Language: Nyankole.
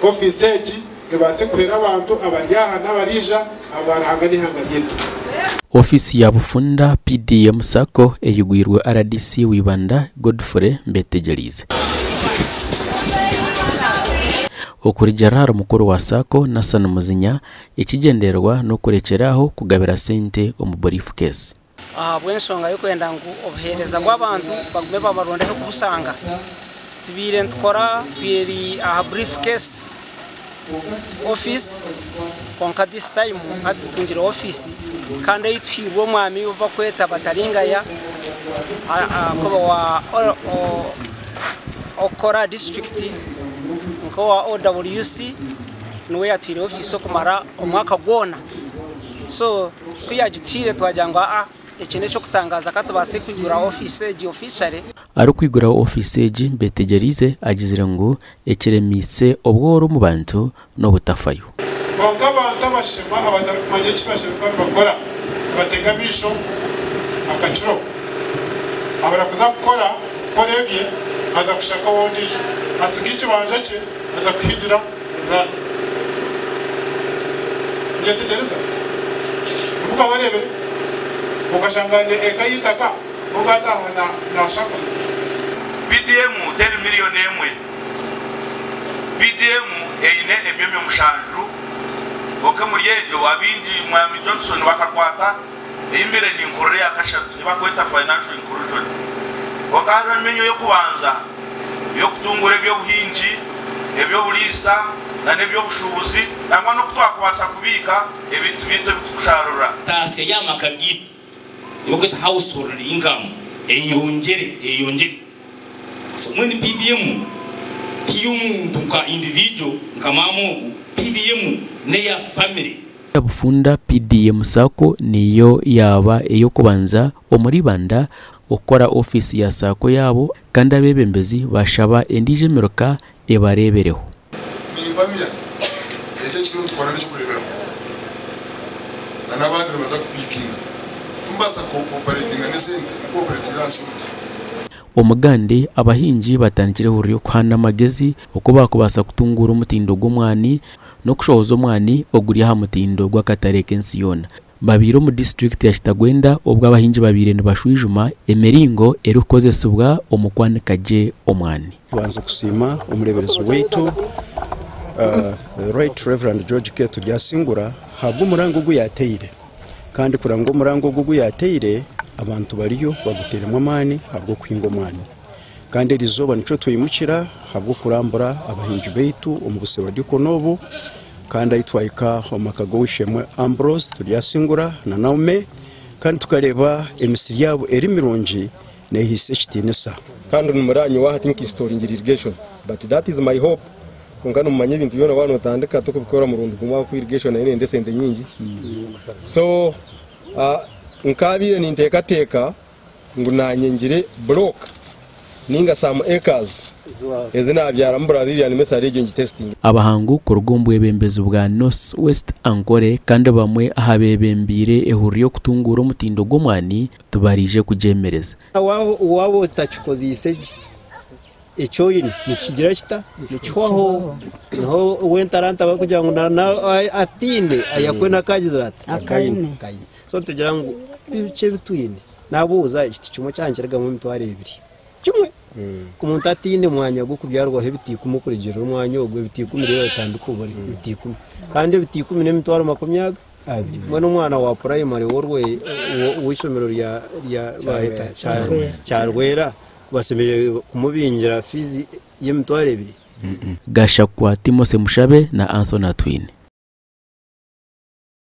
Ofiisi egi ebaase kuhwera abantu abari aha n'abariija aba Ruhanga n'eihanga ryaitu. Ofiisi ya Bufunda PDM Sacco eyigwirwe rdc w'Ibanda Godfrey Mbetegyereize. Okurugiirira ahari mukuru wa Sacco, Nathan Muzinya, ekigyendererwa n'okurekyera aho kugabira sente omu briefcase. Ahabw'enshonga y'okwenda ngu obuheereza bw'abantu bagume babaronde ah'okubushanga, tubaire nitukora twiri aha brief case office kwonka this time hati tutungire ofiisi kandi ei tuhairwe omwami ou barikweta Bataringaya kuba owa okukora disiturikiti nk'owa OWC niwe yatuhaire ofiisi okumara omwaka gwona. So ku yaagituhaire twagira ngu aa eki n'eky'okutangaaza ka tubaase kwigura ofiisi egi officially. Arikwiguraho ofiisi egi, Betegyereize agizire ngu ekiremiise obworo omu bantu n'obutafayo. Kwonka abantu abashema abatarikumanya eki bashemereire kuba nibakora, nibatega amaisho akakiro. Abura kuza kukora kukora ebye, aza kushaka ow'ondiijo. Atsiga ekibanja kye, aza kuhigira rurara. Ninyetegyereza? Timukabareebire? Okashanga aine eka y'eitaka kwonka ataaha naashaka. PDM teri miriyoni emwe. PDM eine emyomyo mushanju kwonka omuri egyo abaingi Mwami Johnson bakakwata ei mbaire ninkorera eya kashatu ei barikweta Financial Inclusion. Kwonka hariho emyomyo ey'okubanza ey'okutunguura eby'obuhingi, eby'oburiisa n'eby'obushuubuzi nangwa n'oku twakubaasa kubiika ebintu byaitu ebi turikushaarura. Taasya y'amaka gaitu ei barikweta household income eyeyongyere eyeyongyere. So mbwenu PDM ti y'omuntu nka individual nka maama ogu, PDM n'eya family. Bufunda PDM Sacco niyo yaaba ey'okubanza omuri Ibanda okukora ofiisi ya Sacco yaabo kandi abeebembezi baashaba endiijo emiruka ebareebereho. Nimpamya eki ekiriho nitukora n'eky'okureeberaho na n'abandi nibaza kupiikinga. Timubaasa ku-operatinga n'esente muku-operatingira ahansi y'omuti. Omugande, abahingi batandikire ehururu y'okuhaana amagezi oku baakubaasa kutunguura omutindo gw'omwani n'okushohoza omwani oguri aha mutindo gw'akatare k'ensi yoona. Babaire omu disiturikiti ya Kitagwenda obwo abahingi babaire nibashwijuma emiringo erikukozesibwa omu kwanika gye omwani. Kubanza kusiima omureeberezi waitu The Right Rev. George K. Turyasingura ahabw'omuranga ogu yaateire kandi kureba ngu omuranga ogu ogu yaateire abantu bariyo baguteiremu amaani ahabw'okuhinga omwani. Kandi eri izooba nikyo twimukira ahabw'okurambura abahingi baitu omu busebadikoni obu, kandi ahi twahika omu maka g'ow'eishe-emwe Ambrose Turyasingura na Naume, kandi tukareeba emisiri yaabo eri mirungi neehaisa ekitiinisa. Kandi nimureba nyowe aha tinkinsitoringire irrigation but that is my hope kwonka nimumanya ebintu byona waaba notandika tokubikora murundi gumwe ahabw'okuba irrigation nayo neyenda esente nyingi so nkabaire ninteekateeka ngu nanye ngire block ninga some acres ezi nabyaramu Brazilian mesari egyo ngi testinge. Abahangu kuruga omu bwebembezi bwa North West Ankole kandi bamwe aha beebembeire ehururu y'okutunguura omutindo gw'omwani tibaraije kugyemereza. Waaba otakikozeise gye, eki oine nikigira kita? Nikihwaho. Niho ow'entaranta barikugira ngu ataine ayakwe n'akagizire ata? Akaine. So nitugira ngu bikye ebi twine, naabuuza ekiti kimwe kyaba nikirugamu emitwaro ebiri, kimwe! Omuntu ataine mwanya gw'okubyarwaho ebiti ikumi okurugiirira omwanya ogwo, ebiti ikumi reero otandike obare ebiti ikumi. Kandi ebiti ikumi n'emitwaro makumi aga? Abiri. Mbwenu omwana wa purayimare ow'eishomero rya baayeta Kyarwera bashemereire kumubingira fiizi y'emitwaro ebiri? Gashakwa Timothy Mushabe na Anthony Atwine.